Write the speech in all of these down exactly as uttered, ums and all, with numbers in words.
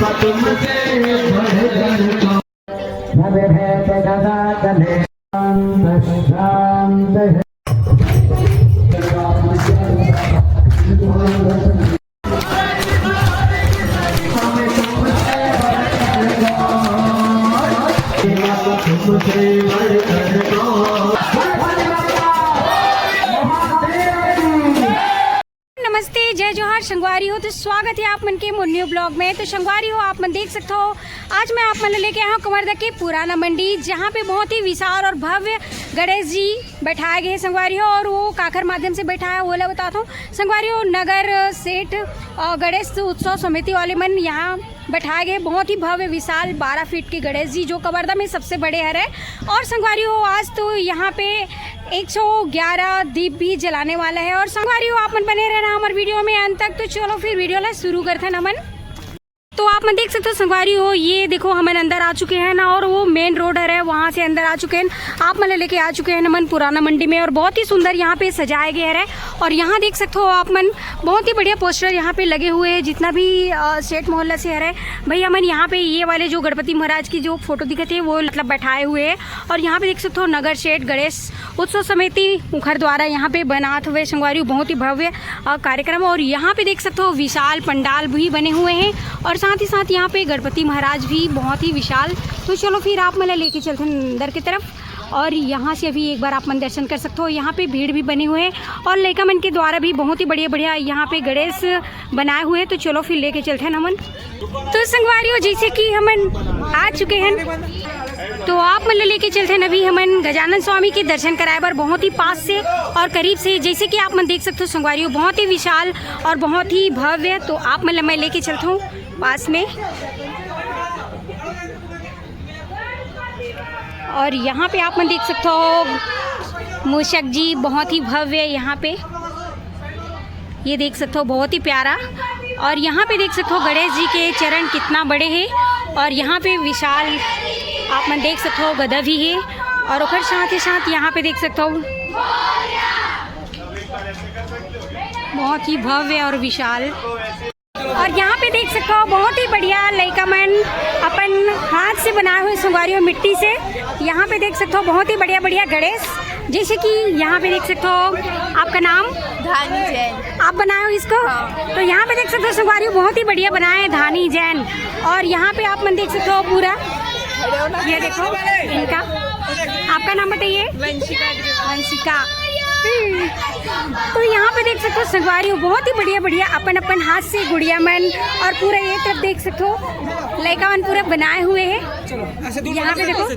तुमसे बढ़कर कौन। सब है तो सदा चले शांत शांत है। तुमसे बढ़कर कौन। नमस्ते, जय जोहार संगवारी हो। तो स्वागत है आप मन के मोर न्यू ब्लॉग में। तो संगवारी हो, आप मन देख सकते हो, आज मैं आप मन लेके आया हूँ कवर्धा के पुराना मंडी, जहाँ पे बहुत ही विशाल और भव्य गणेश जी बैठाए गए हैं संगवारी हो। और वो काखर माध्यम से बैठाया, वो ला बताता हूँ संगवारी हो। नगर सेठ, अ, गणेश उत्सव समिति वाले मन यहाँ बैठाए गए बहुत ही भव्य विशाल बारह फीट के गणेश जी, जो कवर्धा में सबसे बड़े हरे। और संगवारी हो, आज तो यहाँ पे एक सौ ग्यारह दीप भी जलाने वाला है। और संगवारी हो, आप मन बने रहना हमारे वीडियो में अंत तक। तो चलो फिर वीडियो ला शुरू करते हैं नमन। तो आप मन देख सकते हो संगवारी हो, ये देखो हमन अंदर आ चुके हैं ना, और वो मेन रोड हरे, वहाँ से अंदर आ चुके हैं। आप मन लेके आ चुके हैं नमन पुराना मंडी में, और बहुत ही सुंदर यहाँ पे सजाए गए हरे। और यहाँ देख सकते हो आप मन, बहुत ही बढ़िया पोस्टर यहाँ पे लगे हुए हैं, जितना भी, अ, सेठ मोहल्ला से हरे भाई। हमन यहाँ पे ये वाले जो गणपति महाराज की जो फोटो दिखत है, वो मतलब बैठाए हुए हैं। और यहाँ पे देख सकते हो नगर सेठ गणेश उत्सव समिति उखर द्वारा यहाँ पे बनात हुए संगवारी बहुत ही भव्य, अ, कार्यक्रम। और यहाँ पे देख सकते हो विशाल पंडाल भी बने हुए हैं, और साथ ही साथ यहाँ पे गणपति महाराज भी बहुत ही विशाल। तो चलो फिर आप मन ला लेके चलते हैं अंदर की तरफ। और यहाँ से अभी एक बार आप मन दर्शन कर सकते हो, यहाँ पे भीड़ भी बने हुए हैं और लइका मन के द्वारा भी बहुत ही बढ़िया बढ़िया यहाँ पे गणेश बनाए हुए हैं। तो चलो फिर लेके चलते हैं हमन। तो संगवारी हो, जैसे कि हमन आ चुके हैं, तो आप मन ला लेके चलते हैं अभी हमन गजानन स्वामी के दर्शन कराए बर बहुत ही पास से और करीब से। जैसे कि आप मन देख सकते हो संगवारी हो, बहुत ही विशाल और बहुत ही भव्य। तो आप मन ला मैं लेके चलता हूँ पास में। और यहाँ पे आप मन देख सकते हो मूषक जी, बहुत ही भव्य यहाँ पे, ये देख सकते हो बहुत ही प्यारा। और यहाँ पे देख सकते हो गणेश जी के चरण कितना बड़े हैं, और यहाँ पे विशाल आप मन देख सकते हो गदा भी है, और ओकर साथ ही साथ यहाँ पे देख सकते हो बहुत ही भव्य और विशाल। और यहाँ पे देख सकते हो बहुत ही बढ़िया लइका मन अपन हाथ से बनाए हुए संगवारी हो मिट्टी से। यहाँ पे देख सकते हो बहुत ही बढ़िया बढ़िया गणेश, जैसे कि यहाँ पे देख सकते हो। आपका नाम? धानी जैन। आप बनाए हो इसको? हाँ। तो यहाँ पे देख सकते हो संगवारी हो बहुत ही बढ़िया बनाए हैं धानी जैन। और यहाँ पे आप मन देख सकते हो पूरा, ये देखो इनका। आपका नाम बताइए। वंशिका। वंशिका। हम्म। तो यहाँ पे देख सकते हो संगवारी हो बहुत ही बढ़िया बढ़िया अपन अपन हाथ से गुड़िया मन, और पूरा ये तरफ देख सकते हो लइका मन पूरा बनाए हुए हैं। यहाँ पे देखो,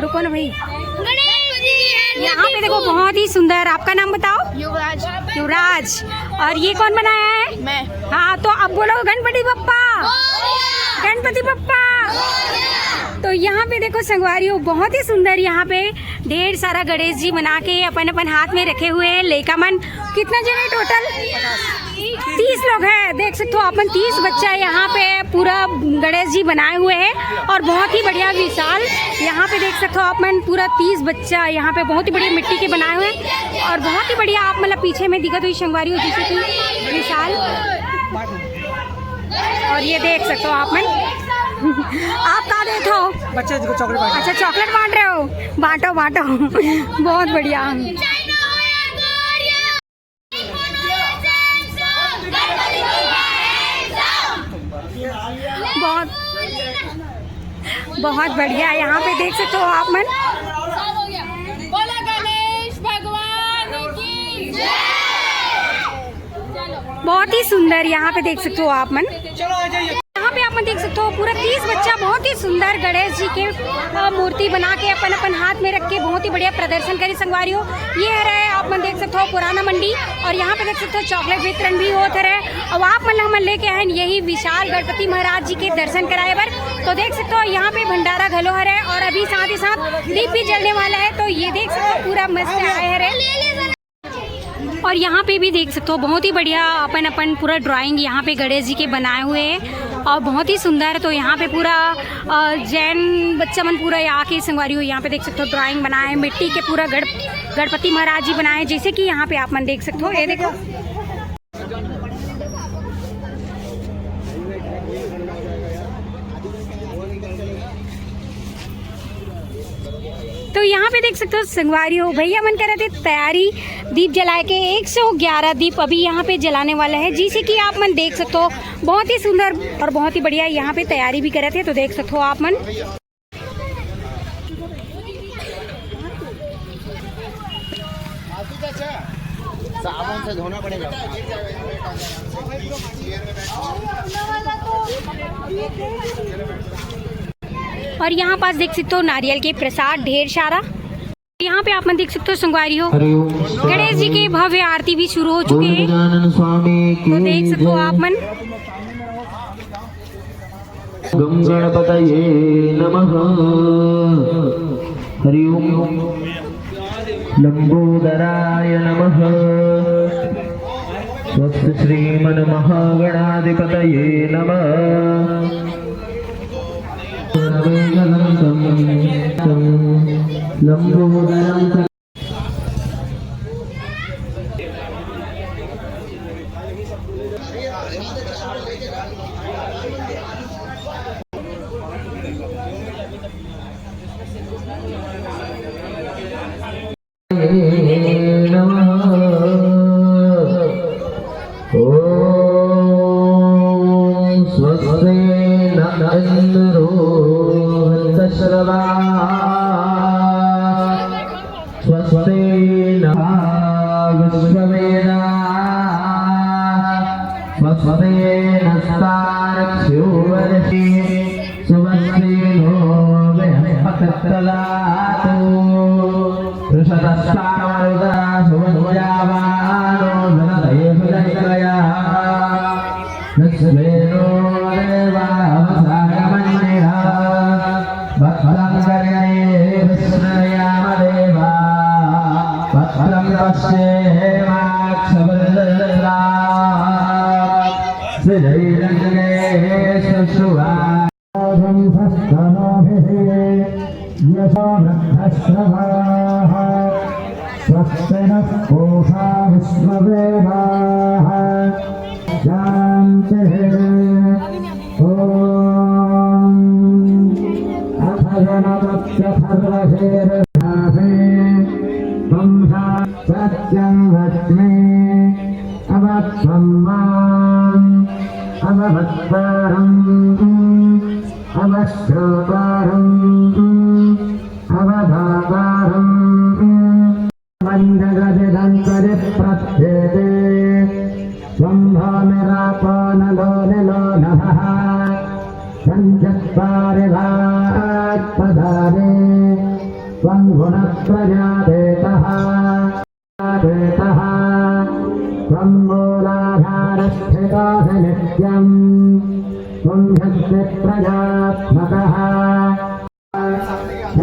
रुको ना भाई, यहाँ पे देखो बहुत ही सुंदर। आपका नाम बताओ। युवराज। युवराज। और ये कौन बनाया है? मैं। हाँ, तो अब बोलो गणपति बप्पा। गणपति बप्पा। तो यहाँ पे देखो संगवारी हो बहुत ही सुंदर, यहाँ पे ढेर सारा गणेश जी बना के अपन अपन हाथ में रखे हुए हैं लइका मन। कितना जने टोटल? तीस लोग हैं। देख सकते हो अपन, तीस बच्चा यहाँ पे पूरा गणेश जी बनाए हुए हैं, और बहुत ही बढ़िया विशाल। यहाँ पे देख सकते हो अपन पूरा तीस बच्चा यहाँ पे बहुत ही बढ़िया मिट्टी के बनाए हुए हैं, और बहुत ही बढ़िया आप मतलब पीछे में दिखत हुई संगवारी हो जैसे कि विशाल। और ये देख सकते हो आप मन, आप का देत हो? बच्चे को चॉकलेट बांट। अच्छा, चॉकलेट बांट रहे हो, बांटो बांटो। बहुत बढ़िया। बहुत बहुत बढ़िया। यहाँ पे देख सकते हो आप मन, बोलो गणेश भगवान की। बहुत ही सुंदर यहाँ पे देख सकते हो आप मन। यहाँ पे आप मन देख सकते हो पूरा तीस बच्चा बहुत ही सुंदर गणेश जी के, अ, मूर्ति बना के अपन अपन हाथ में रख के बहुत ही बढ़िया प्रदर्शन करी संगवारी हो। ये हरे आप मन देख सकते हो पुराना मंडी, और यहाँ पे देख सकते हो चॉकलेट वितरण भी होत हरे। अब आप मन ला हमन लेके आए हैं यही विशाल गणपति महाराज जी के दर्शन कराए बर। तो देख सकते हो यहाँ पे भंडारा घलो हरे, और अभी साथ ही साथ दीप भी जलने वाला है। तो ये देख सकते हो पूरा मस्त आए हरे। और यहाँ पे भी देख सकते हो बहुत ही बढ़िया अपन अपन पूरा ड्राइंग यहाँ पे गणेश जी के बनाए हुए हैं, और बहुत ही सुंदर। तो यहाँ पे पूरा, अ, जैन बच्चा मन पूरा यहाँ के संगवारी हो। यहाँ पे देख सकते हो ड्राइंग बनाए हैं मिट्टी के, पूरा गण गणपति महाराज जी बनाए हैं, जैसे कि यहाँ पे आप मन देख सकते हो। ये देखो, तो यहाँ पे देख सकते हो संगवारी हो, भैया मन करत हे तैयारी दीप जलाए के। एक सौ ग्यारह दीप अभी यहाँ पे जलाने वाला है, जिसे कि आप मन देख सकते हो। बहुत ही सुंदर और बहुत ही बढ़िया यहाँ पे तैयारी भी करत हे, तो देख सकते हो आप मन। साबुन से धोना पड़ेगा। और यहाँ पास देख सकते हो नारियल के प्रसाद ढेर सारा। यहाँ पे आप मन देख सकते हो संगवारी हो, हरि ओम। गणेश जी के भव्य आरती भी शुरू हो चुके हैं। गजानन स्वामी की तो देख सकते हो जय। आप मन। गं गणपतये नमः। हरि ओम। लंबोदराय नमः। स्वस्ति श्रीमन्महागणाधिपतये नमः। लंबोदरं नमः। ॐ स्वस्ति न इन्द्रो वृद्धश्रवाः। स्वस्ति न विश्ववेदाः। स्वस्ति नस्तार्क्ष्यो वरिष्ठे। सुवस्ति नो बृहस्पतिर्ददातु। ऋषतस्तावरुदा सुवज्जावानो जनते सुजनकयः। विश्वे नो देवा वसाय मन्यः। भद्रं कर्णे विष्णुयाम देवा। भद्रं पश्येमाक्षभिर्यजत्रा। स्थिरैरङ्गैस्तुष्टुवा। यशो वृद्धश्रवाः। स्वस्ति नः पूषा विश्ववेदाः। शान्तिः। ॐ अथ गणपत्यथर्वशीर्षाभिः वंशा सत्यं वच्मि अवत्वं माम् अववत्तारम् अवश्रोतारम् अवधातारम्। मञ्जगदिदन्तरि प्रत्येते त्वं भूमिरापो नलो निलो नभः। पञ्चत्वारि वाक्पदानि त्वं गुणत्रयातीतः। तीतः त्वं मूलाधारस्थितोऽसि नित्यम्। त्वं शक्तित्रयात्मकः।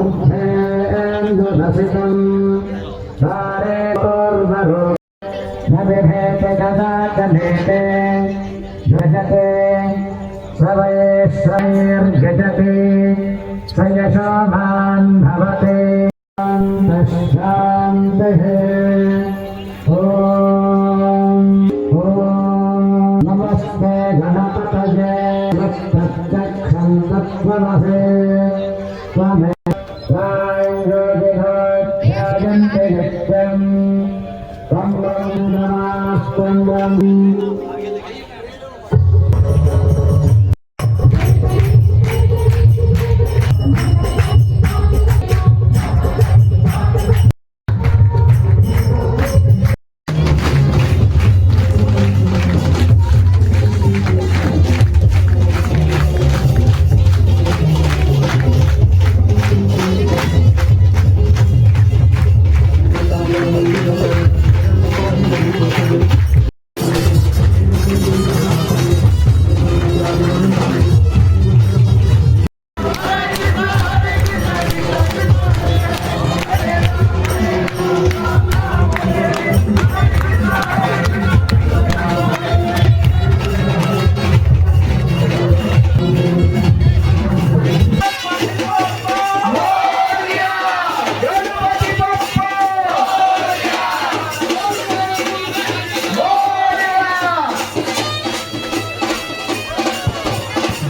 ऊर्ध्वेन्दुरसितं तारेतोर्वरो न विभेति कदाचनेति। यजते स वैश्वैर्यजति स यशोवान् भवति। शान्तिः। ॐ ॐ नमस्ते गणपतये। प्रत्यक्षं तत्त्वमसि त्वमे। प्राञ्जलिर्ध्यायन्ति नित्यं तं तं नमास्तं तं।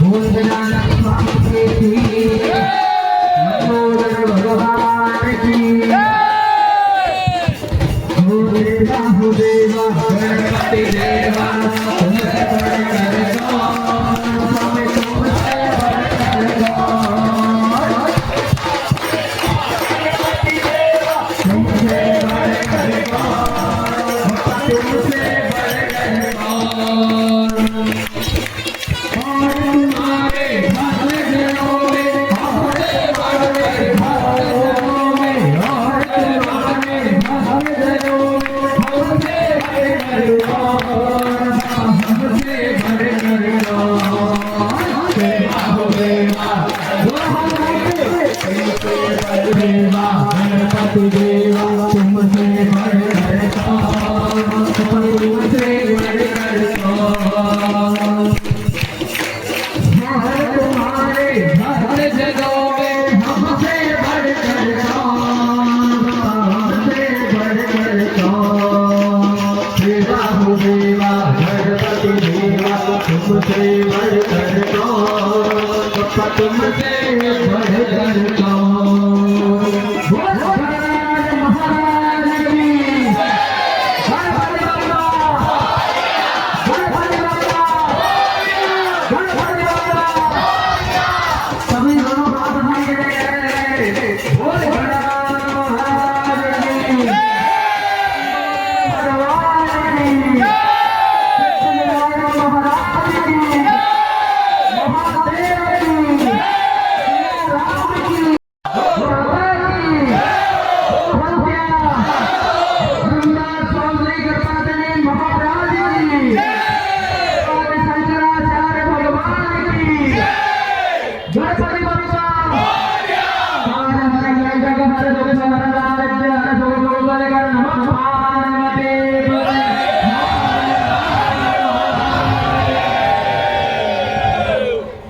भूतनाथ स्वामी की जय। लंबोदर भगवान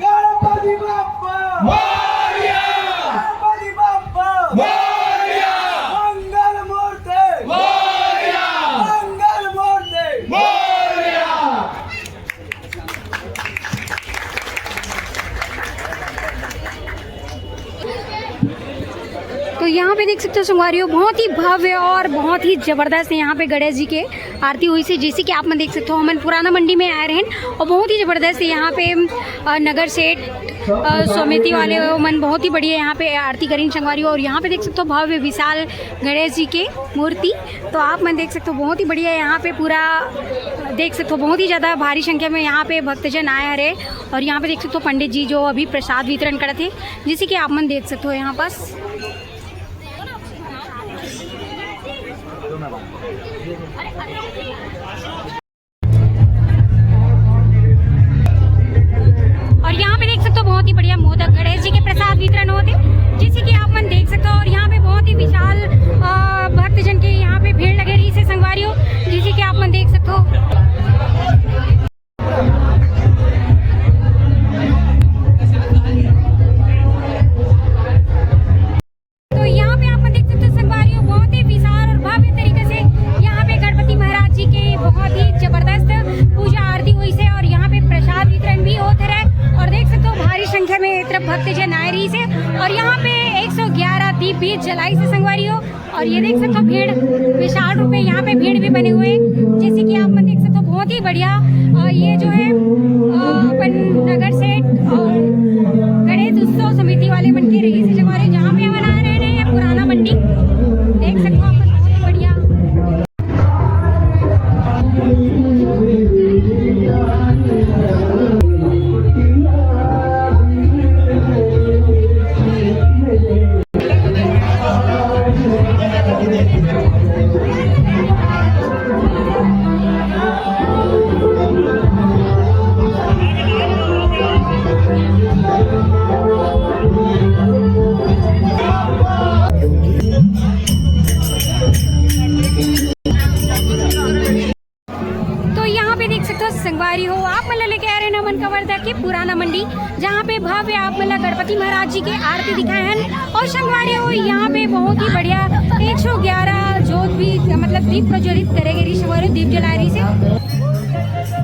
गणपति बप्पा मोरया। गणपति बप्पा मोरया। मंगल मूर्ति मोरया। मंगल मूर्ति मोरया। तो यहाँ पे देख सकते हो संगवारी हो, बहुत ही भव्य और बहुत ही जबरदस्त यहाँ पे गणेश जी के आरती होइस हे। जैसे कि आप मन देख सकते हो, हमन पुराना मंडी में आए रहेन और बहुत ही जबरदस्त यहाँ पे, अ, नगर सेठ, अ, समिति वाले मन बहुत ही बढ़िया यहाँ पे आरती करिन संगवारी हो। और यहाँ पे देख सकते हो भव्य विशाल गणेश जी के मूर्ति, तो आप मन देख सकते हो बहुत ही बढ़िया यहाँ पे पूरा देख सकते हो, बहुत ही ज़्यादा भारी संख्या में यहाँ पे भक्तजन आए हरे। और यहाँ पे देख सकते हो पंडित जी जो अभी प्रसाद वितरण करत हे, जैसे कि आप मन देख सकते हो यहाँ पास। और यहाँ पे देख सकते हो बहुत ही बढ़िया मोदक गणेश जी के प्रसाद वितरण होते, जैसे कि आप मन देख सकते हो। और यहाँ पे बहुत ही विशाल, अ, भक्तजन के यहाँ पे भीड़ लगे रहिस हे संगवारी हो, जैसे कि आप मन देख सकते हो। तो यहाँ पे आप देख सकते हो संगवारी हो, बहुत ही विशाल और भव्य तरीके से यहाँ पे गणपति महाराज जी के बहुत ही जबरदस्त पूजा आरती होइस हे और यहाँ पे प्रसाद वितरण भी होत रहे। और देख सकते हो भारी संख्या में ए तरफ भक्तजन आए रहिस हे और यहाँ पे एक सौ ग्यारह दीप भी जलाइस हे संगवारी हो। और ये देख सकते हो भीड़ विशाल रूप में यहाँ पे भीड़ भी बने हुए हैं, जैसे कि आप मन देख सकते हो बहुत ही बढ़िया। अ, ये जो है, अ, अपन नगर सेठ और गणेश उत्सव समिति वाले मन के रहिस हे संगवारी, जहाँ पे हमन आए रहेन पुराना मंडी, देख सकते हो आप मन बहुत ही बढ़िया। तो यहाँ पे देख सकते हो संगवारी हो, आप मन ला लेके आ रहे हैं नमन कवर्धा के पुराना मंडी, जहाँ पे भव्य आप मन ला गणपति महाराज जी के आरती दिखाए हैं। और संगवारी हो, यहाँ पे बहुत ही बढ़िया एक सौ ग्यारह जोत भी, मतलब दीप प्रज्वलित करे गए रहिस संगवारी हो, दीप जलाए रहिस हे।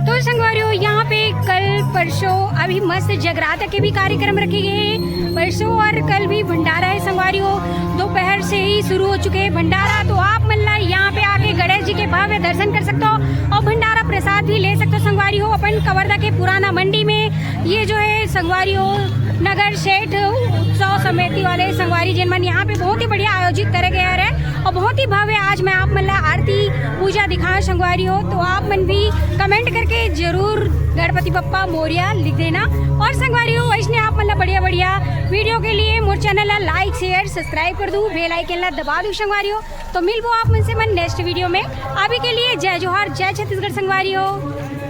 तो संगवारी हो, यहाँ पे कल परसों अभी मस्त जगराता के भी कार्यक्रम रखे गए हैं। परसों और कल भी भंडारा है संगवारी हो, दोपहर से ही शुरू हो चुके हैं भंडारा। तो आप मन ला यहाँ पे आके गणेश जी के भव्य दर्शन कर सकते हो और भंडारा प्रसाद भी ले सकते हो संगवारी हो, अपन कवर्धा के पुराना मंडी में। ये जो है संगवारी हो, नगर सेठ उत्सव समिति वाले संगवारी जिन मन यहाँ पे बहुत ही बढ़िया आयोजित करे गए रहे और बहुत ही भव्य आज मैं आप मन ला आरती पूजा दिखाऊं संगवारी हो। तो आप मन भी कमेंट करके जरूर गणपति बप्पा मोरिया लिख देना। और संगवारी हो, वैसने आप मन ला बढ़िया बढ़िया वीडियो के लिए मोर चैनल ला लाइक, शेयर, सब्सक्राइब कर दू, बेल आइकन ला दबा दू संगवारी हो। तो मिलबो आप मन से मन नेक्स्ट वीडियो में। अभी के लिए जय जोहार, जय छत्तीसगढ़ संगवारी हो।